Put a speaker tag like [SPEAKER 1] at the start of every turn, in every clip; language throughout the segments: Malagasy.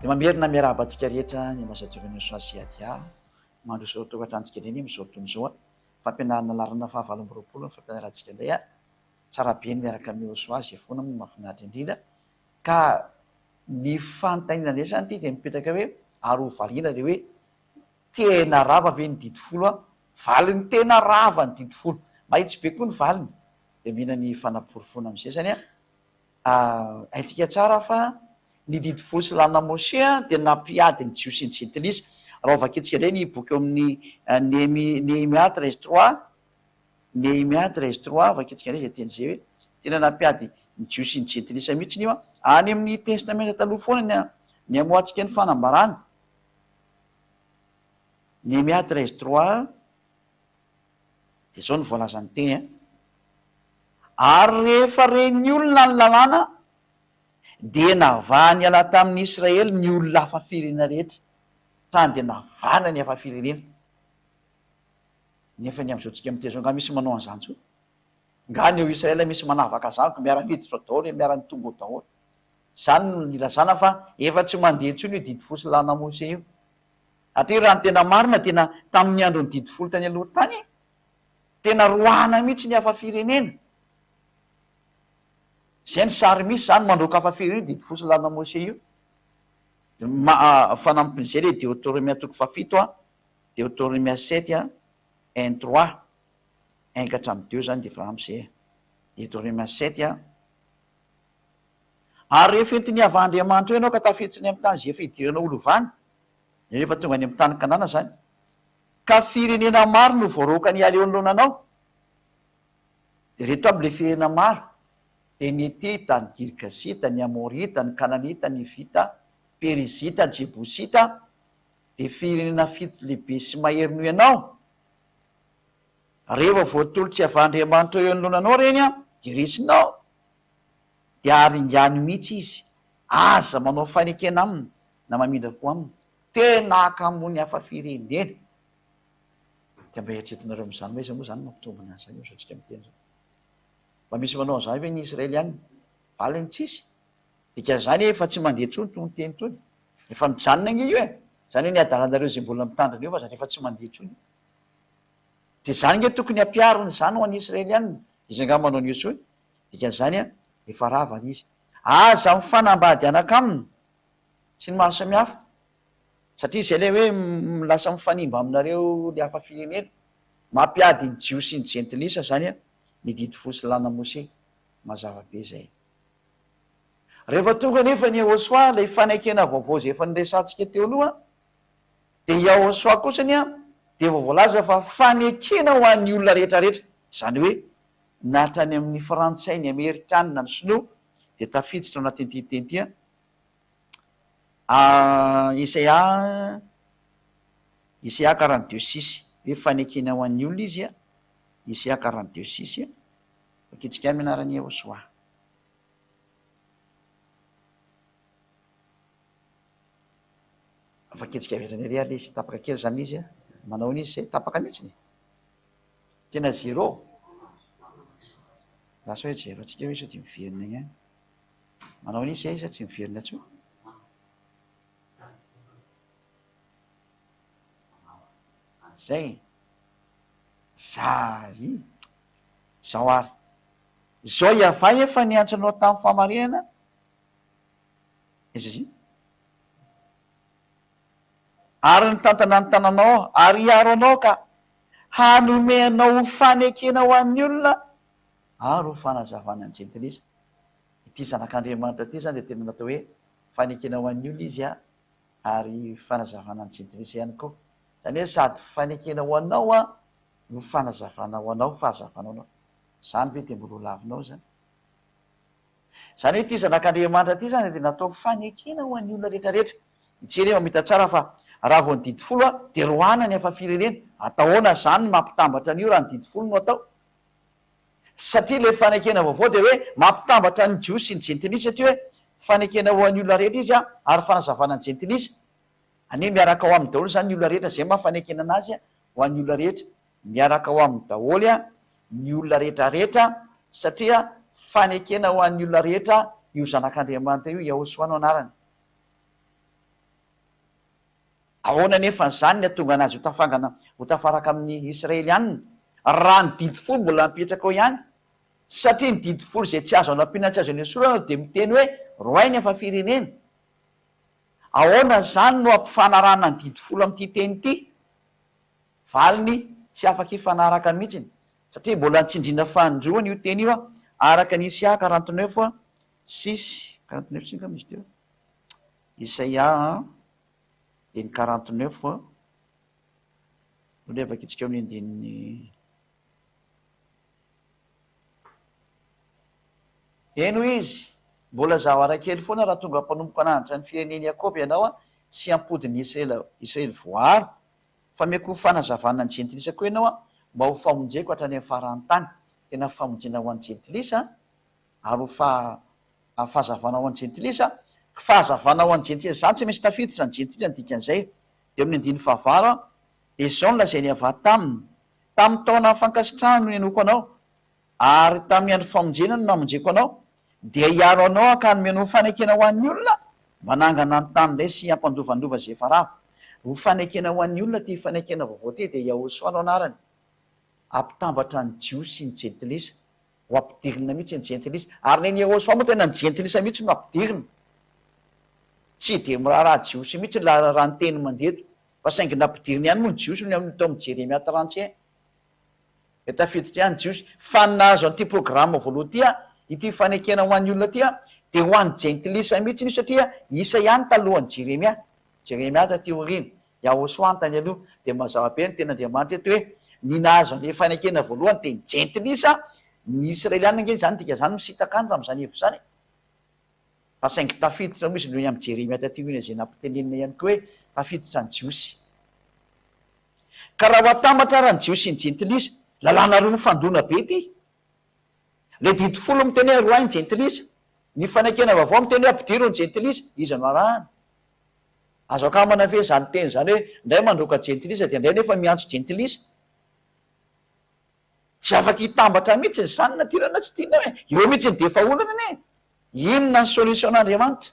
[SPEAKER 1] Dia mamerina miarahaba antsika rehetra ny Ambasadaoro Nosy Siadia mandroso ao tokantranontsika indray ny amin'izao fotoana izao. Fampianarana laharana faha 28 ny fampianarantsika indray. Tsara be ny miaraka amin'i Yehosua izay foana moa mahafinaritra indrindra. Ka ny fanontaniana indray izany ity dia mipetraka hoe ary ho valiana dia hoe tena rava ve ny didy folo an? Valiny tena rava ny didy folo. Mahitsy be koa ny valiny. Dia mila ny fanaporofoana amin'izay izany an. Haintsika tsara fa ny didy folo sy lalàna Mosea dia nampiady ny Jiosy sy ny Jentilisa. Raha hovakintsika indray ny boky eo amin'ny Nehemia 13 trois, Nehemia 13 trois, vakintsika indray izay teny izay hoe tena nampiady ny Jiosy sy ny Jentilisa mihitsy io. Any amin'ny Testamenta Taloha foana ny ny hamoahantsika ny fanambarana. Nehemia 13 trois, dia izao no voalazan'ny teny an. Ary rehefa ren'ny olona ny lalàna, dia navahan'i Allah tamin'ny Israely ny olona hafa firenena rehetra. Tany dia navahana ny hafa firenena. Nefa ny amin'izao tsika miteny izao, nga misy manao an'izany intsony? Nga ny ao Israel misy manavaka izany ko miara-miditra ao daholo e, miara-mitonga ao daholo. Izany no nilazana fa efa tsy mandeha intsony io didy folo sy lalàna Mose io. Satria raha ny tena marina tena tamin'ny andron'ny didy folo tany aloha tany, Tena roahana mihitsy ny hafa firenena. Zay ny sary misy zany mandroaka hafa firenena didy folo sy lalana Mose io. Fanampin'izay le Deotoromia toko fahafito a, Deotoromia sept a, un trois, un ka hatramin'ny deux zany de efa ampy zay e. Deotoromia sept a. Ary rehefa entin'i Yavah Andriamanitrao ianao ka tafiditra any amin'ny tany izay efa hidiranao ho lovany, rehefa tonga any amin'ny tany Kanana zany, Ka firenena maro no voaroaka niala eo anoloana anao. Dia ireto aby ilay firenena maro, dia ny Hetita, ny Girgasita, ny Amorita, ny Kananita, ny Hivita, Perizita, Jebosita, dia firenena fito lehibe sy mahery noho ianao. Rehefa voatolotr'i Yavah Andriamanitrao eo anoloana anao ireny, dia resinao, dia haringany mihitsy izy. Aza manao fanekena aminy na mamindra fo aminy, Tena hakamoa ny hafa firenena. Dia mba eritreretinareo amin'izany hoe iza moa izany mampitombina an'izany amin'izao tsika miteny izao? Mba misy manao an'izany ve ny Israeliana? Valiny tsisy. Dikan'izany efa tsy mandeha intsony itony teny itony. Efa mijanona ange io e! Izany hoe ny hadalanareo izay mbola mitandrina eo fa zany efa tsy mandeha intsony io. Dia izany ange tokony hampiharina izany ho an'ny Israeliana. Izy angaha manao an'io intsony? Dikan'izany efa rava izy. Aza mifanambady anaka aminy. Sy ny maro samihafa. Satria izay ilay hoe lasa mifanimba aminareo ny hafa firenena. Mampiady ny Jiosy sy ny Jentilisa izany ny didy folo sy lalàna Mose. Mazava be izay. Rehefa tonga anefa ny Yehosua, ilay fanekena vaovao izay efa niresahantsika teo aloha, dia Yahosua kosany dia efa voalaza fa fanekena ho an'ny olona rehetra rehetra. Izany hoe na hatrany amin'ny frantsay, ny amerikana, ny sinoa dia tafiditra ao anatin'ity teny ity. Isaia, Isaia 42 six, hoe fanekena ho an'ny olona izy, Isaia 42 six, vakintsika amin'ny anaran'i Yehosua. Vakintsika avy hatrany ery ary izy, tapaka kely zany izy, manao an'izy zay, tapaka mihitsy. Tena zéro. Lasa hoe zéro antsika hoe sao dia miverina ihany. Manao an'izy zay sa tsy miverina intsony? Zay. Zary. Zao ary. Zao Yavah efa niantso anao tamin'ny fahamarinana. Iza izy io? Ary nitantana ny tananao aho, ary hiaro anao ka hanome anao ho fanekena ho an'ny olona ary ho fanazavana ny jentilisa. Ity Zanak'Andriamanitra ity izany dia tena natao hoe fanekena ho an'ny olona izy ary fanazavana ny jentilisa ihany koa. Izany hoe sady fanekena ho anao no fanazavana ho anao, fahazavana ho anao. Izany ve dia mbola ho lavinao izany? Izany hoe ity Zanak'Andriamanitra ity izany dia natao fanekena ho an'ny olona rehetra rehetra. Ity anie mamita tsara fa raha vao ny didy folo dia roahana ny hafa firenena. Atao ahoana izany ny mampitambatra an'io raha ny didy folo no atao? Satria ilay fanekena vaovao dia hoe mampitambatra ny Jiosy sy ny Jentilisa satria hoe fanekena ho an'ny olona rehetra izy ary fanazavana ny Jentilisa. Anie miaraka ao aminy daholo izany ny olona rehetra, izay maha fanekena anazy ho an'ny olona rehetra. Miaraka ao aminy daholo ny olona rehetra rehetra satria fanekena ho an'ny olona rehetra io Zanak'Andriamanitra io, Yahoshuah no anarany. Ahoana anefa izany ny hahatonga anazy ho tafangana ho tafaraka amin'ny Israelianina, raha ny didy folo mbola mipetraka ao ihany? Satria ny didy folo izay tsy azo anampiana tsy azo anesorana dia miteny hoe roahy ny hafa firenena. Ahoana izany no hampifanarahana ny didy folo amin'ity teny ity? Valiny, Tsy afaka hifanaraka mihitsy, satria mbola nitsindriana fanindroany io teny io araka ny Isaia 49 six, 49 tsy angamba izy teo, Isaia dia ny 49 Aleo vakintsika eo amin'ny andininy. Eny hoy izy, mbola zavatra kely foana raha tonga mpanompoka hanandratra ny firenen'i Iakoba ianao sy hampody ny Israely voaaro, fa omeko ho fanazavana ny jentilisa koa ianao mba ho famonjeko hatrany amin'ny faran'ny tany. Tena famonjena ho an'ny jentilisa ary ho fahazavana ho an'ny jentilisa. Fahazavana ho an'ny jentilisa izany tsy maintsy tafiditra ny jentilisa ny dikan'izay. Dia amin'ny andininy fahavalo dia izao no lazain'i Yavah taminy, Tamin'ny taona fankasitrahana no nihenoako anao, ary tamin'ny andro famonjena no namonjeko anao, dia hiaro anao aho ka hanome anao fanekena ho an'ny olona, mba hanangana ny tany indray sy hampandovandova izay efa rava. Ho fanekena ho an'ny olona ity fanekena vaovao ity, dia Yahosoa no anarany. Hampitambatra ny Jiosy sy ny Jentilisa. Ho ampidirina mihitsy ny Jentilisa. Ary ny an'i Yahosoa moa tena ny Jentilisa mihitsy no ampidirina. Tsy dia miraharaha Jiosy mihitsy raha ny teny mandeha eto. Fa saingy nampidiriny ihany moa ny Jiosy ny amin'ny tao amin'ny Jeremia 31. Dia tafiditra ihany ny Jiosy. Fa ny nahazo an'ity programa voalohany ity, ity fanekena ho an'ny olona ity, dia ho an'ny Jentilisa mihitsy io satria isa ihany talohan'i Jeremia. Jeremia taty aoriana, Yahosoa tany aloha. Dia mazava be ny tenin'Andriamanitra eto hoe ny nahazo an'ilay fanekena voalohany dia ny Jentilisa, ny Israeliana ange izany dikan'izany misintaka any raha amin'izany hevitra izany e. Fa saingy tafiditra moa izy noho ny amin'i Jeremia taty aoriana izay nampitenenina ihany koa hoe tafiditra ny Jiosy. Ka raha ho atambatra ara ny Jiosy sy ny Jentilisa, lalàna roa mifandona be ity. Ilay didy folo miteny hoe roahy ny Jentilisa, ny fanekena vaovao miteny hoe ampidiro ny Jentilisa, iza no arahana? Azo akambana ve izany teny izany hoe indray mandroaka Jentilisa dia indray nefa miantso Jentilisa? Tsy afaka hitambatra mihitsy izany na tianao na tsy tianao e! Eo mihitsy ny dia efa olana anie e! Inona ny solution n'Andriamanitra?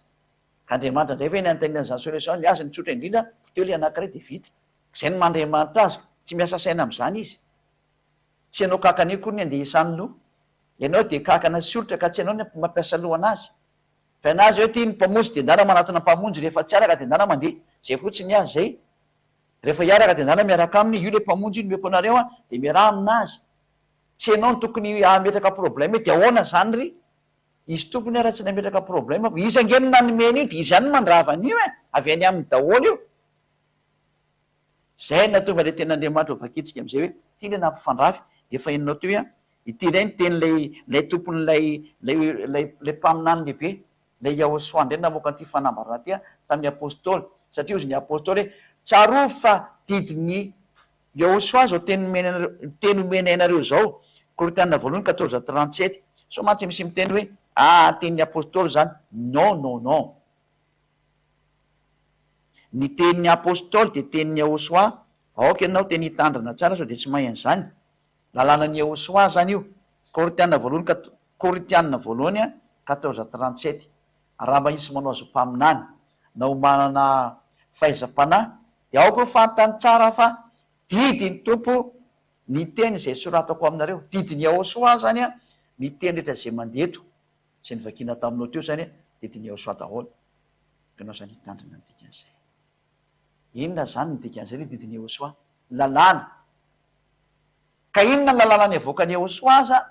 [SPEAKER 1] Ka Andriamanitra indray ve ny anontaniana an'izany solution, ny azy ny tsotra indrindra, poteho ilay anankiray dia vita. Izay no maha Andriamanitra azy, tsy miasa saina amin'izany izy. Tsy ianao kankana io akory ny andeha hisan'ny loha. Ianao dia kankana sy olitra ka tsy ianao ny mampiasa loha an'azy. Fa ny azy hoe tia ny mpamonjy dia ndana manatona mpamonjy, rehefa tsy araka dia ndana mandeha. Izay fotsiny ny azy izay. Rehefa hiaraka dia ndana miaraka aminy, io ilay mpamonjy io nomeko anareo an, dia miaraha aminazy. Tsy ianao no tokony hametraka problème hoe dia ahoana izany ry? Izy tompony ara tsy nametraka problème fa izy ange no nanome an'io dia izy ihany no mandrava an'io e! Avy any aminy daholo io. Zay no nahatonga ilay tenin'Andriamanitra ho vakintsika amin'izay hoe ity ilay nampifandrafy, efa henonao teo hoe ity indray ny tenin'ilay ilay tompon'ilay ilay ilay ilay mpaminany lehibe, ilay Yahosoa indray namoaka an'ity fanambarana ity tamin'ny apostoly, satria hozy ny apostoly hoe tsarovy fa didin'ny Yahosoa izao teny nomena anareo teny omenay anareo izao, Korintiana voalohany quatorze 37, sao mantsy misy miteny hoe aa tenin'ny apostoly izany, non non non. Ny tenin'ny Apostoly dia tenin'i Yahoshuah, aoka ianao tena hitandrina tsara sao dia tsy mahay an'izany. Lalànan'i Yahoshuah izany io. Korintiana voalohany kat Korintiana voalohany quatorze 37. Raha mba hisy manao azy ho mpaminany, na ho manana fahaizam-panahy, dia aoka ho fantany tsara fa didin'ny Tompo ny teny izay soratako aminareo. Didin'i Yahoshuah izany ny teny rehetra izay mandeha eto. Izay novakiana taminao teo izany dia diniho soa daholo. Ianao izany hitandrina ny dikan'izay. Inona izany ny dikan'izay ilay didin'i Yehosua? Lalàna. Ka inona ny lalàna niavoakan'i Yehosua aza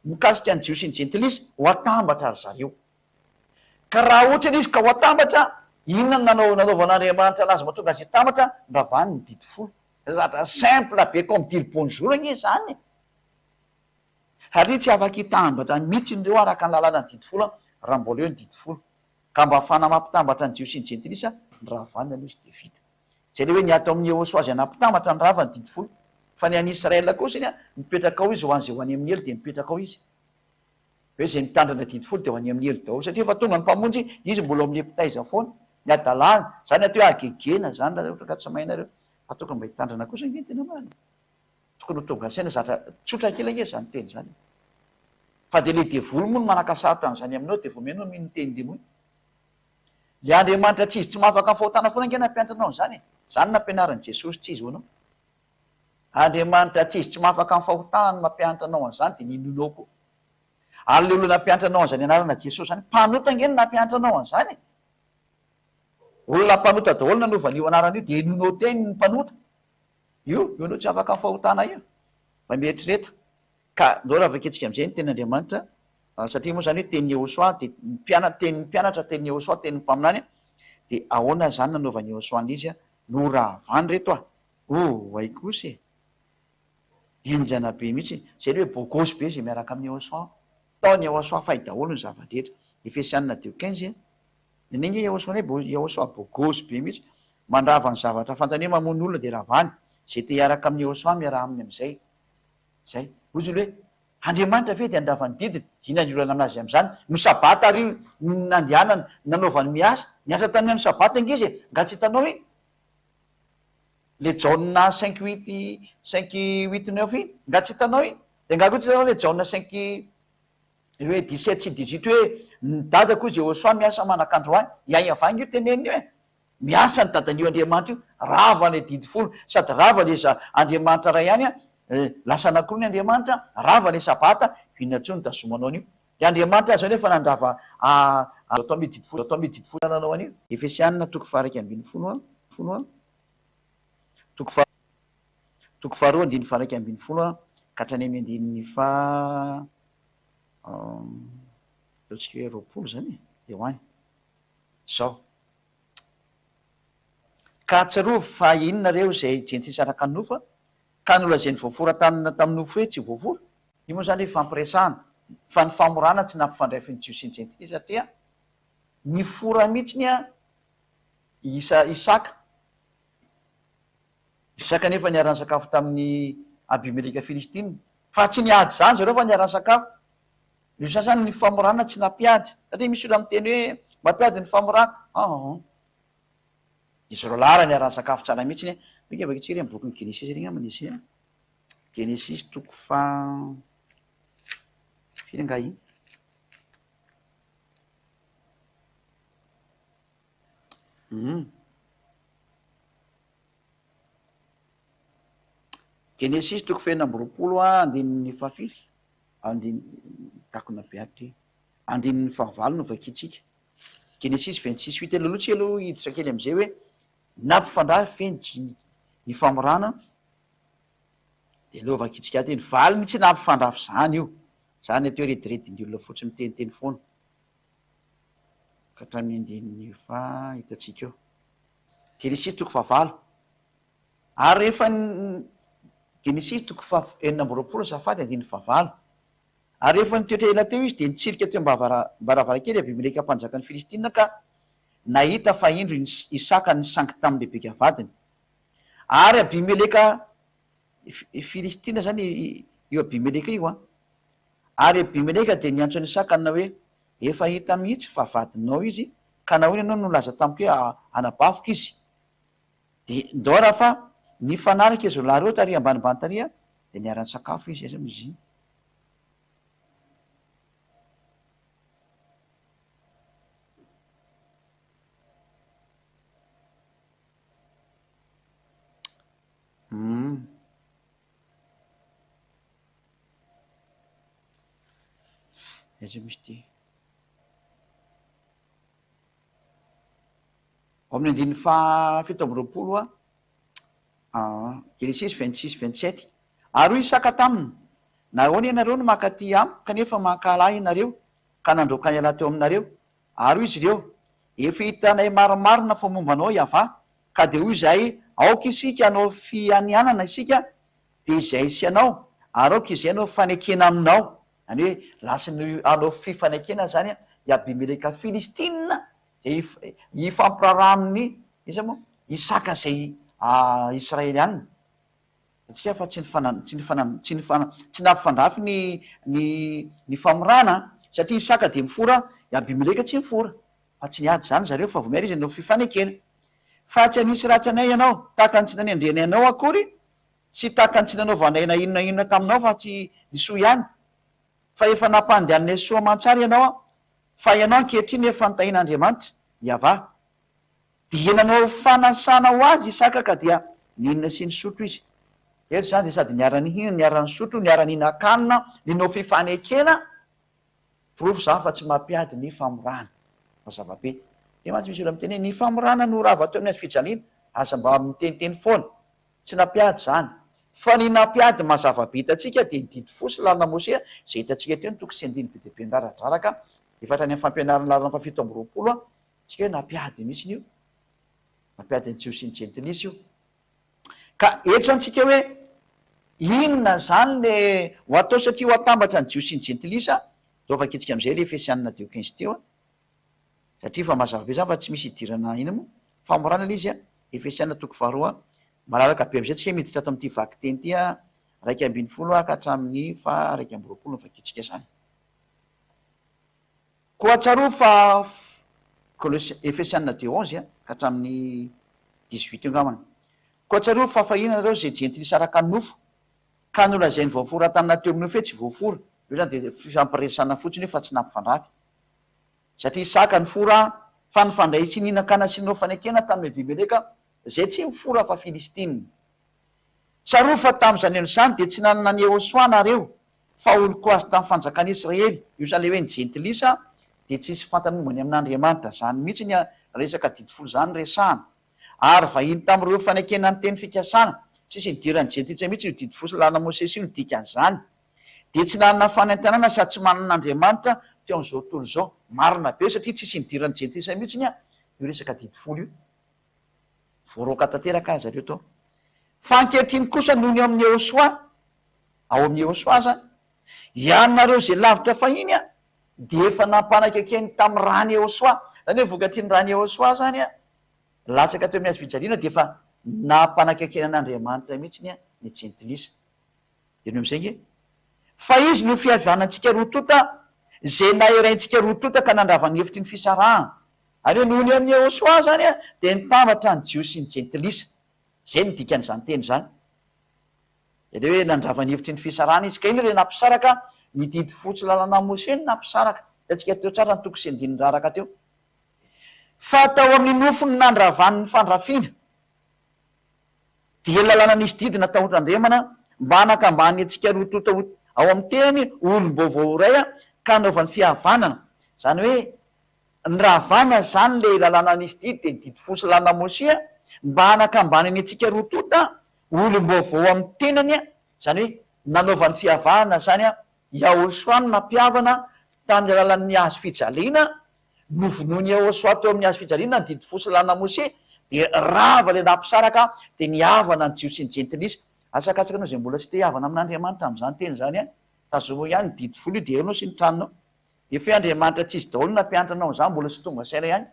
[SPEAKER 1] mikasika ny Jiosy sy ny Jentilisa? Ho atambatra ry zareo. Ka raha ohatra ilay izy ka ho atambatra, inona no nanao nanaovan'Andriamanitra anazy mahatonga azy hitambatra? Noravany ny didy folo. Zavatra simple be comme dire bonjour ange izany e! Satria tsy afaka hitambatra mihitsy ireo araka ny lalànan'ny didy folo raha mbola eo ny didy folo. Ka mba ahafahana mampitambatra ny Jiosy sy ny Jentilisa, ny rahavana aloha izy dia vita. Izay ilay hoe ny ato amin'i Yehosua izay nampitambatra ny rava ny didy folo. Fa ny an'i Israel kosa iny, mipetraka ao izy ho an'izay ho any amin'ny helo dia mipetraka ao izy. Hoe izay mitandrina didy folo dia ho any amin'ny helo daholo. Satria efa tonga ny Mpamonjy, izy mbola ao amin'ilay mpitaiza foana. Ny hadalana, izany atao hoe hagegena izany raha ohatra ka tsy mahay nareo. Fa tokony mba hitandrina kosa ange ny tena marina. Tokony ho tonga saina zatra tsotra kely ange izany teny izany e. Fa dia ilay devoly moa no manakasarotra an'izany aminao dia vao mihaino mino ny tenin-demony. Le Andriamanitra tsy izy tsy mahafaka ny fahotana foana ange nampianatra anao an'izany e! Izany nampianarin'i Jesosy tsy izy ho anao. Andriamanitra tsy izy tsy mahafaka ny fahotana no mampianatra anao an'izany dia ninoanao koa. Ary le olona nampianatra anao an'izany anarana Jesosy izany, mpanota ange no nampianatra anao an'izany e! Olona mpanota daholo nanova an'io anarana io dia inoanao teny ny mpanota. Io, io no tsy afaka ny fahotana io. Mba mieritrereta. Ka ndao raha vakintsika amin'izay ny tenin'Andriamanitra, satria moa izany hoe tenin'i Yehosua dia ny mpiana-, tenin'ny mpianatra, tenin'i Yehosua, tenin'ny mpaminany, dia ahoana izany nanaovan'i Yehosua an'izy? Noravany reto ah! Oay kosa e! Henjana be mihitsy. Izay le hoe bogosy be izay miaraka amin'i Yehosua. Taon'i Yehosua fay daholo ny zava-drehetra. Efesianina deux quinze. Nenay nge Yehosua nay bo, Yehosua bogosy be mihitsy. Mandrava ny zavatra fantany hoe mamono olona dia ravany. Izay te hiaraka amin'i Yehosua miaraha aminy amin'izay. Zay. Hoy izy hoe, Andriamanitra ve dia handrava ny didiny? Inona ny olana aminazy amin'izany? No sabata ary io nandehanany, nanaovany miasa. Niasa tamin'ny andro sabata ange izy e! Nga tsy hitanao iny? Le Jaona cinq huit, cinq huit neuf iny? Nga tsy hitanao iny? Dia nga koa tsy hitanao le Jaona cinq hoe dix-sept sy dix-huit hoe, ny dadako hoy Jehosoa miasa manak'androany. Iaiavagna io teneniny io e! Miasa ny dadan'io Andriamanitra io, rava ilay didy folo, sady rava ilay za Andriamanitra ray ihany an, lasa anankiroa ny Andriamanitra, rava ilay sabata, inona intsony ny tazomanao an'io? Ilay Andriamanitra aza anefa nandrava a atao amin'io didy folo, atao amin'io didy folo nanao an'io. Efesianina toko faha 11 an, folo an, toko faha, toko faharoa andininy faha 11 an, ka hatrany amin'ny andininy faha, ataontsika hoe 20 izany e, eo any. Izao. Ka tsarovy fa inona reo izay jentilisa araka ny nofo ka nolazainy voafora tanana tamin'ny nofo hoe tsy voafora? Io moa izany ifampiresahana, fa ny famorana tsy nampifandraify ny jiosy sy ny jentilisa satria nifora mihitsiny an i Isaka. Isaka nefa niara-nisakafo tamin'i Abimeleka Filistina. Fa tsy niady izany zareo fa niara-nisakafo. Noho izany izany ny famorana tsy nampiady. Satria misy olona miteny hoe mampiady ny famorana. Aa. Izy roalahy ary niara-nisakafo tsara mihitsy ny. Mainka vakintsika ireny bokin'ny Genesisy ireny angamba izy e. Genesisy toko faha firy angaha iny? Hum. Genesisy toko fahenina amby 20 andininy fahafiry? Andininy, takona be ato ty. Andininy fahavalo no vakintsika. Genesisy vingt-six huit aloha tsika aloha hiditra kely am'izay hoe nampifandrafy ve ny ny famorana de aleo vakintsika ato iny. Valiny tsy nampifandrafy zany io. Zany atao hoe rediredin'ny olona fotsiny miteniteny foana. Ka hatramin'ny andininy faha hitantsika eo. Genesisy toko fahavalo. Ary rehefa Genesisy toko faha 26 azafady andininy fahavalo. Ary rehefa nitoetra ela teo izy dia nitsirika teo am-baravarankely Abimeleka mpanjakan'ny Filistina ka nahita fa indro Isaka nisangy tamin'i Rebeka vadiny. Ary Abimeleka, Filistina izany io Abimeleka io an. Ary Abimeleka dia niantso an'i Isaka nanao hoe, Efa hita mihitsy fa vadinao izy, ka nahoana ianao no nilaza tamiko hoe anabaviko izy? Dia ndao raha fa nifanaraka izy roalahy ireo tary ambanimbany tary dia niara-nisakafo izy, aiza moa izy iny? Hum. Aiza misy ity? Ao amin'ny andininy faha 27 a, Genesisy 26, 27. Ary hoy Isaka taminy, Nahoana ianareo no mankaty amiko kanefa mankahala ahy ianareo ka nandroaka an'ialahy teo aminareo? Ary hoy izy ireo, Efa hitanay marimarina fa momba anao Iavah, ka dia hoy izahay, Aoka isika hanao fianianana isika, dia izahay sy ianao, ary aoka izay hanao fanekena aminao. Izany hoe lasa hanao fifanekena izany i Abimeleka Filistina, izay hifampiraharaha amin'i, iza moa? Isaka izay Israeliana. Hitantsika fa tsy nifana, tsy nifana, tsy nifana, tsy nampifandrafy ny, ny, ny famorana, satria Isaka dia mifora, i Abimeleka tsy mifora. Fa tsy niady izany zareo fa vao miha izy nanao fifanekena. Fa tsy hanisy ratsy anay ianao, tahaka ny tsy nanendrenay anao akory, tsy tahaka ny tsy nanaovanay na inona na inona taminao fa tsy ny soa ihany. Fa efa nampandehaninay soa aman-tsara ianao, fa ianao ankehitriny efa notahian'Andriamanitra, Iavah. Dia nanao fanasana ho azy Isaka ka dia nihinana sy nisotro izy. Eto izany dia sady niara-nihinana, niara-nisotro, niara-nihinan-kanina, ninao fifanekena. Porofo izany fa tsy mampiady ny famorana. Mazava be. Dia mantsy misy olona miteny hoe ny famorana no rava teo amin'ny hazo fijaliana. Aza mba miteniteny foana. Tsy nampiady izany. Fa ny nampiady mazava be hitantsika dia ny didy fo sy lalana Mosea izay hitantsika teo ny toko sy andininy be dia be niraradraraka efa hatrany amin'ny fampianarana laharana faha 27 an, tsika hoe nampiady mihitsiny io. Nampiady ny Jiosy sy ny Jentilisa io. Ka eto izany tsika hoe inona izany le ho atao satria ho atambatra ny Jiosy sy ny Jentilisa, ndao vakintsika amin'izay le Efesianina deux quinze teo an. Satria efa mazava be izany fa tsy misy idirana inona moa. Famorana ilay izy an, Efesiana toko faharoa, malalaka be amin'izay tsika miditra ato amin'ity vakiteny ity an, 11 ka hatramin'ny faha 21 no vakintsika izany. Koa tsarovy fa Kolosia, Efesiana deux onze ka hatramin'ny dix huit eo angambany. Koa tsarovy fa fahiny ianareo izay jentilisa araka ny nofo, ka nolazainy voafora tanana teo amin'ny nofo hoe tsy voafora. Io izany dia fifampiresahana fotsiny io fa tsy nampifandrafy. Satria Isaka nifora fa nifandray sy nihinan-kanina sy nanao fanekena tamin'i Abimeleka izay tsy nifora fa Filistina. Tsarovy fa tamin'izany andro izany dia tsy nanana an'i Yehosua nareo, fa olon-ko azy tamin'ny fanjakan'i Israely, io izany ilay hoe ny jentilisa dia tsisy fantany momba ny amin'Andriamanitra, izany mihitsy ny resaka didy folo izany resahana. Ary vahiny tamin'ireo fanekena ny teny fikasana, tsisy nidiran'ny jentilisa mihitsy io didy folo sy lalàna Mosesy io ny dikan'izany. Dia tsy nanana fanentanana sady tsy manana an'Andriamanitra teo amin'izao tontolo izao. Marina be satria tsisy nidiran'ny jentilisa mihitsy io resaka didy folo io. Voaroaka tanteraka aza ireo tao. Fa ankehitriny kosa nony ao amin'i Yehosua, ao amin'i Yehosua izany, ianareo izay lavitra fahiny an, dia efa nampanakaikeny tamin'ny ràn'i Yehosua. Izany hoe vokatry ny ràn'i Yehosua izany an, latsaka teo amin'ny hazo fijaliana dia efa nampanakaikeny an'Andriamanitra mihitsy ny ny jentilisa. Dia noho izay nge. Fa izy no fihavanantsika roa tonta, izay naheraintsika roa tonta ka nandrava ny efitry ny fisarahana. Ary hoe noho ny amin'i Yehosua izany dia nitambatra ny Jiosy sy ny Jentilisa. Izay no dikan'izany teny izany. Dia ilay hoe nandrava ny efitry ny fisarahana izy. Ka inona ilay nampisaraka? Ny didy fotsy lalana Moshe no nampisaraka. Hitantsika teo tsara ny toko sy andininy raraka teo. Fa tao amin'ny nofony nandravany ny fandrafiana. Dia lalàna nisy didy natao hotandremana mba hanakambany antsika roa tonta ho ao amin'ny tenany ho olom-baovao iray ka hanaovany fihavanana. Izany hoe niravana izany ilay lalàna nisy didy dia ny didy folo sy lalàna Mosia mba hanakambanany antsika roa tonta ho olom-baovao amin'ny tenany, izany hoe nanaovany fihavanana izany Yahoshuah no nampihavana tamin'ny alalan'ny hazo fijaliana Novonoin'i Yehosua teo amin'ny hazo fijaliana ny didy fo sy lalàna Mose, dia rava ilay nampisaraka, dia nihavana ny Jiosy sy ny Jentilisa. Asakasaka anao izay mbola tsy te hihavana amin'Andriamanitra amin'izany teny izany an! Tazomo ihany ny didy folo io dia eo ianao sy ny tranonao. Efa hoe Andriamanitra tsy izy daholo no nampianatra anao an'izany, mbola tsy tonga saina ihany.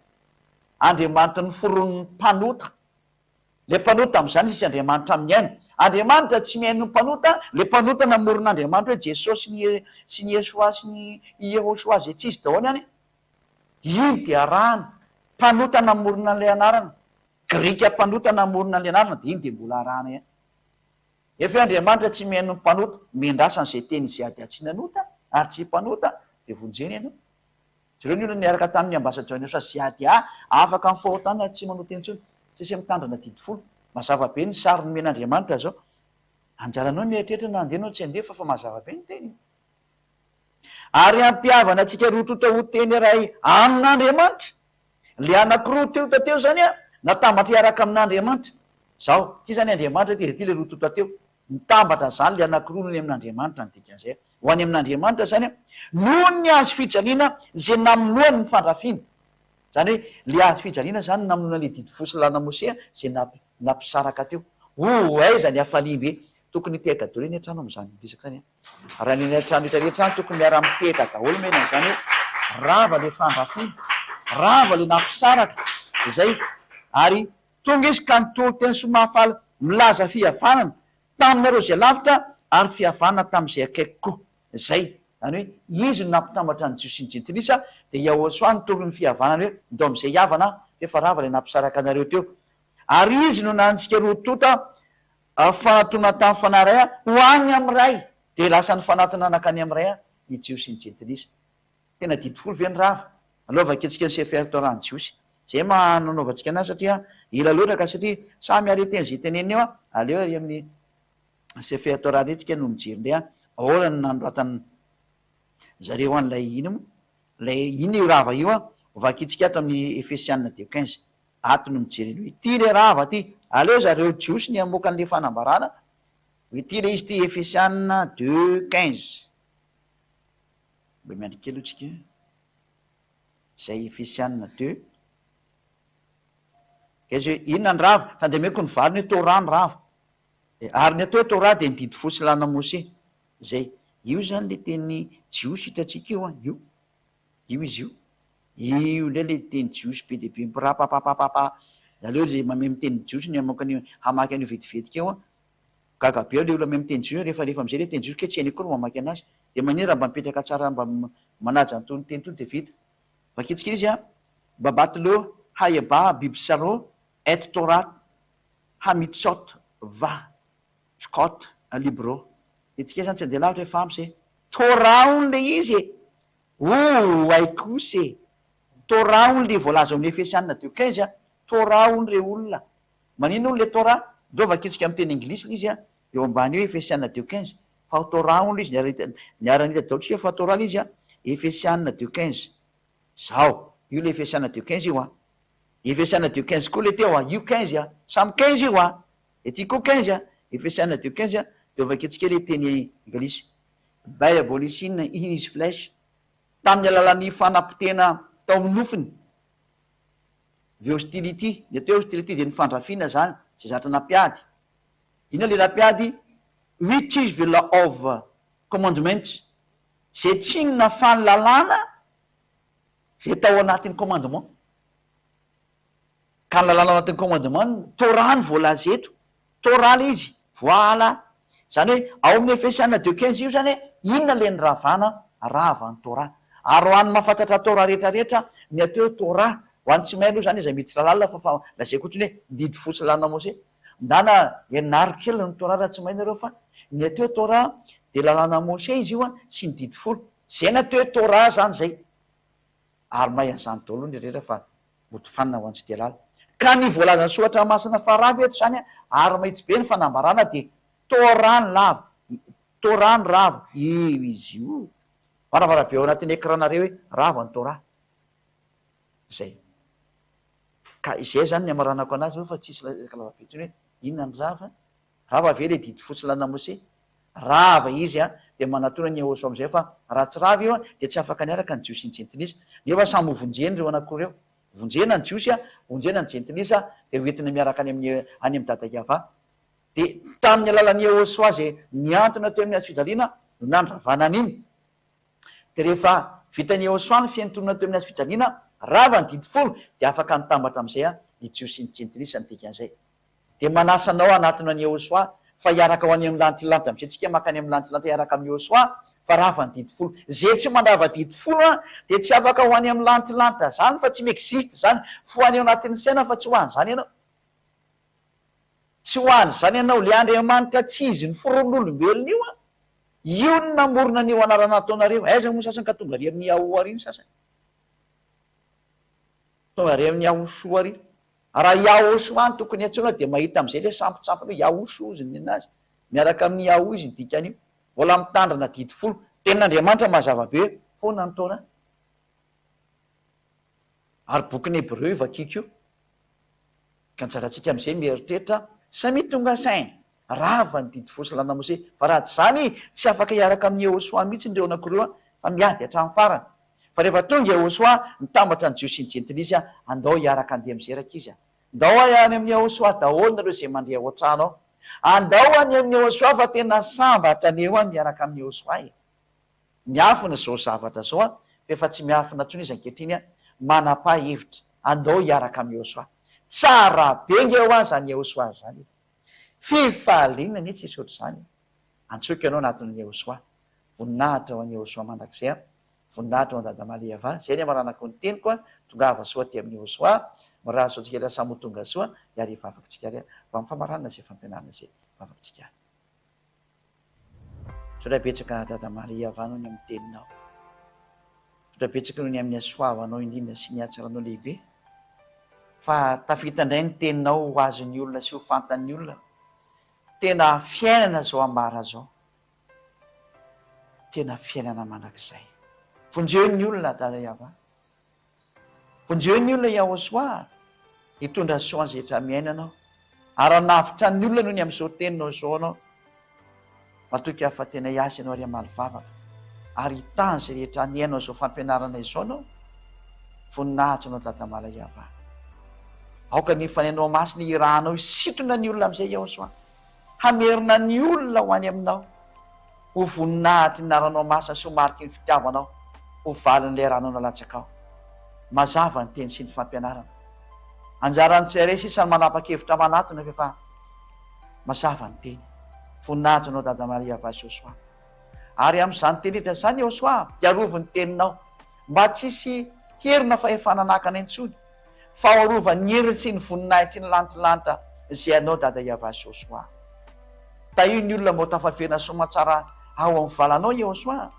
[SPEAKER 1] Andriamanitra noforonin'ny mpanota. Ilay mpanota amin'izany tsisy Andriamanitra mihaino. Andriamanitra tsy mihaino ny mpanota, ilay mpanota namorona Andriamanitra hoe Jesosy ny sy ny Yeshua sy ny Yehoshua izay tsy izy daholo any, iny dia arahana. Mpanota namorona an'ilay anarana. Grika mpanota namorona an'ilay anarana dia iny dia mbola arahana ihany. Nefa hoe Andriamanitra tsy mihaino ny mpanota, miandrasa an'izay teny izay ady tsy nanota ary tsy mpanota dia vonjena ianao. Jereo ny olona niaraka tamin'ny ambassadeur ny Sasiadia afaka amin'ny fahotana tsy manota intsony. Tsisy mitandrina didy folo. Mazava be ny sary nomen'Andriamanitra zao. Anjaranao ny mieritreritra na handeha nao tsy handeha fa fa mazava be ny teny. Ary hampihavana antsika roa tonta ho teny iray amin'Andriamanitra. Le anakiroa tonta teo zany a, natambatra hiaraka amin'Andriamanitra. Zao, ity zany Andriamanitra ity, ity le roa tonta teo. Mitambatra zany le anakiroa no ny amin'Andriamanitra ny dikan'izay. Ho any amin'Andriamanitra izany noho ny hazo fijaliana izay namonoany ny fandrafiana. Izany hoe ilay hazo fijaliana izany namonoana ilay didy fo sy lalàna Mosea izay nampisaraka teo. Oh, aiza ny hafaliam-be! Tokony hitehaka daholo eny an-trano amin'izany resaka izany an! Raha ny eny an-trano rehetra rehetra any tokony miara-mitehaka daholo mena izany hoe rava ilay fandrafiana, rava ilay nampisaraka, izay. Ary tonga izy ka nitory teny soa mahafaly milaza fihavanana Taminareo izay lavitra ary fihavanana tamin'izay akaiky koa. Izay. Izany hoe, Izy no nampitambatra ny Jiosy sy ny Jentilisa, dia Yahoshuah nitory ny fihavanana hoe, Ndao amin'izay hihavana aho, f'efa rava ilay nampisaraka anareo teo. Ary Izy no nanitsika roa tonta fanatona tamin'ny Fanahy iray ho any amin'ny Ray. Dia lasa nifanatona nankany amin'ny Ray ny Jiosy sy ny Jentilisa. Tena didy folo ve ny rava? Aleo vakintsika ny Sefer Torah ny Jiosy. Zay maha nanaovantsika anazy satria ela loatra ka satria samy arrêter an'izay teneniny eo an, aleo ary amin'ny Sefer Torah indray tsika no mijery indray an, ahoana no nanoratan zareo an'ilay ina moa, ilay inona io rava io an, hovakintsika ato amin'ny Efesiana deux 15, ato no mijery an'io, ity ilay rava ity, aleo zareo jiosy ny hamoaka an'ilay fanambarana, ity ilay izy ity Efesiana deux 15, mba miandry kely aloha tsika. Izay Efesiana deux. Aiza hoe inona ny rava? Tandremeko ny valiny hoe Torah ny rava. Ary ny atao hoe Torah dia ny didy folo sy lalàna Mose. Izay. Io izany ilay teny jiosy hitantsika io an, io. Io izy io. Io indray ilay teny jiosy be dia be mipirapapapapa. Aleo izay mahay miteny jiosy ny hamoaka an'io, hamaky an'io vetivetika io an. Gaga be aho le olona mahay miteny jiosy rehefa alefa amizay le teny jiosy kay tsy hainy akory mamaky anazy de manina raha mba mipetraka tsara mba manaja an'itony teny itony de vita. Vakintsika izy a, Babatlo hayeba bibsaro et Torah hamitsot va shkot libro. De tsika zany tsy andeha lavitra efa ampy zay. Torah hono le izy e! Ouay kosa e! Torah hono le voalaza ao amin'ny Efesiana deux 15 a, Torah hono re olona. Maninona hono le Torah? Ndao vakintsika amin'ny teny anglisy le izy a, eo ambany eo Efesiana deux 15, fa ao Torah hono le izy, niara-nahita niara-nahita daholo tsika fa Torah le izy a, Efesiana deux 15, zao, io le Efesiana deux 15 io a, Efesiana deux 15 koa le teo a, io 15 a, samy 15 io a, ety koa 15 a, Efesiana deux 15 a, de vakintsika le teny anglisy, By abolition in his flesh, tamin'ny alalan'ny fanapotehana tao amin'ny nofony. The hostility, ny atao hoe hostility dia ny fandrafiana izany, izay zatra nampiady. Inona ilay nampiady? Which is the law of commandments, izay tsy inona fa ny lalàna izay tao anatin'ny commandement. Ka ny lalàna ao anatin'ny commandement, Torah no voalaza eto. Torah ilay izy, voala. Izany hoe ao amin'ny Efesiana deux 15 io izany hoe inona ilay niravana? Rava ny Torah. Ary ho an'ny mahafantatra Torah rehetra rehetra, ny atao hoe Torah, ho an'ny tsy mahay aloha izany izy miditra lalina fa fa lazaiko fotsiny hoe ny didy folo sy lalàna Mose. Ndana ianaro kely ny Torah raha tsy mahay nareo fa ny atao hoe Torah dia lalàna Mose izy io an, sy ny didy folo. Izay ny atao hoe Torah izany izay. Ary mahay an'izany daholo ny rehetra fa mody fanina ho an'ny tsy dia lala. Ka ny voalazan'ny soratra masina faravy eto izany ary mahitsy be ny fanambarana dia Torah ny lava, Torah ny rava, io izy io. Manambara be ao anatin'ny écran nareo hoe rava ny Torah. Izay. Ka izay izany ny hamaranako anazy aloha fa tsisy resaka lava be intsony hoe inona ny rava. Rava ve le didy fotsy lana Mose? Rava izy an, dia manatona ny Yehosua amizay fa raha tsy rava io an, dia tsy afaka niaraka ny Jiosy sy ny Jentilisa. Nefa samy ho vonjeny ireo anankiroa ireo. Vonjena ny Jiosy an, vonjena ny Jentilisa, dia ho entina miaraka any amin'ny any amin'i Dada Yavah. Dia tamin'ny alalan'i Yehosua izay nihantona teo amin'ny hazo fijaliana no nandravana an'iny. Dia rehefa vitan'i Yehosua ny fihantonana teo amin'ny hazo fijaliana, rava ny didy folo, dia afaka nitambatra amin'izay ny Jiosy sy ny Jentilisa ny dikan'izay. Dia manasa anao hanatona an'i Yehosua, fa hiaraka ho any amin'ny lantilanta. Amin'izay tsika mankany amin'ny lantilanta hiaraka amin'i Yehosua, fa rava ny didy folo. Izay tsy mandrava didy folo an, dia tsy afaka ho any amin'ny lantilanta zany fa tsy mi-existe zany. Fo any ao anatin'ny saina fa tsy ho any zany ianao. Tsy ho any zany ianao. Le Andriamanitra tsy izy noforonin'olombelona io an, io no namorona an'io anarana ataonareo. Aiza moa sasany ka tonga ary amin'ny Yahoo ary ny sasany. Tonga ary amin'ny Yahoshua ary. Raha Yahoshua no tokony hiantsoana dia mahita amin'izay ilay sampontsampona hoe Yahoshu hozy ny nenazy. Miaraka amin'ny Yahoo izy ny dikan'io. Mbola mitandrina didy folo. Tenin'Andriamanitra mazava be foana ny Torah. Ary bokin'ny Hebreo io vakiako io. Ka anjarantsika amin'izay mieritreritra, samia tonga saina. Rava ny didy folo sy lalàna Mose. Fa raha tsy izany, tsy afaka hiaraka amin'i Yehosua mihitsy ireo anankiroa fa miady hatramin'ny farany. Fa rehefa tonga Yehosua, nitambatra ny Jiosy sy ny Jentilisa, andao hiaraka handeha amin'izay rankizy a! Ndao any amin'i Yehosua daholo nareo izay mandeha ao an-trano ao. Andao any amin'i Yehosua fa tena sambatra anie hoa miaraka amin'i Yehosua e! Miafina izao zavatra izao an, fa efa tsy miafina intsony izy ankehitriny an, manapaha hevitra, andao hiaraka amin'i Yehosua. Tsara be nge hoa izany Yehosua izany e! Fifaliana anie tsisy ohatr'izany e! Antsoiko ianao anatin'ny Yehosua. Voninahitra ho an'i Yehosua mandrakizay an! Voninahitra ho an'i Dada Maliava. Izay ny hamaranako ny teniko an! Tongava soa aty amin'i Yehosua. Mirary soa antsika rehetra samy ho tonga soa. Hiary hivavaka antsika ary ho amin'ny famaranana izay fampianarana izay vavaka antsika. Misaotra betsaka Dada Maliava noho ny amin'ny teninao. Misaotra betsaka noho ny amin'ny hasoavanao indrindra sy ny hatsaranao lehibe. Fa tafita indray ny teninao ho azon'ny olona sy ho fantan'ny olona. Tena fiainana izao ambara izao. Tena fiainana mandrakizay. Vonjeo ny olona Dada Yavah. Vonjeo ny olona Yahoshuah. Hitondra soa an'izay rehetra miaina anao. Ary hanavotra ny olona noho ny amin'izao teninao izao anao. Matoky aho fa tena hiasa ianao ary hamaly vavaka. Ary hitahy an'izay rehetra nihaino an'izao fampianarana izao anao. Voninahitra anao Dada Mala Yavah. Aoka ny Fanahinao Masina hirahanao hisintona ny olona amin'izay Yahoshuah. Hamerina ny olona ho any aminao, ho voninahitry ny anaranao masina sy ho mariky ny fitiavanao, ho valin'ilay ranao nalatsakao. Mazava ny teny sy ny fampianarana. Anjaran'ny tsirairay sisa ny manapa-kevitra manatona fa efa mazava ny teny. Voninahitra anao Dada Maria Vaziosua. Ary amin'izany teny rehetra izany Yehosua dia arovy ny teninao mba tsy hisy hery na fahefana hanakana intsony. Fa ho arovan'ny heriny sy ny voninahitry ny lantilanitra izay anao Dada Yavah Josoa. Tahio ny olona mba ho tafaverina soamatsara ao amin'ny valanao Yehosoa,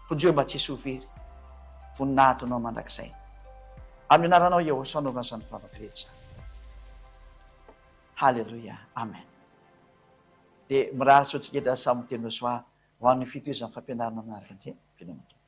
[SPEAKER 1] vonjeo mba tsy hisy ho very. Voninahitra anao mandrakizay. Amin'ny anaranao Yehosoa anaovana izany vavaka rehetra izany. Haleloia. Amen. Dia mirary soa antsika eto samy miteny Josoa ho an'ny fitohizan'ny fampianarana manaraka indray. Veloma Tompo.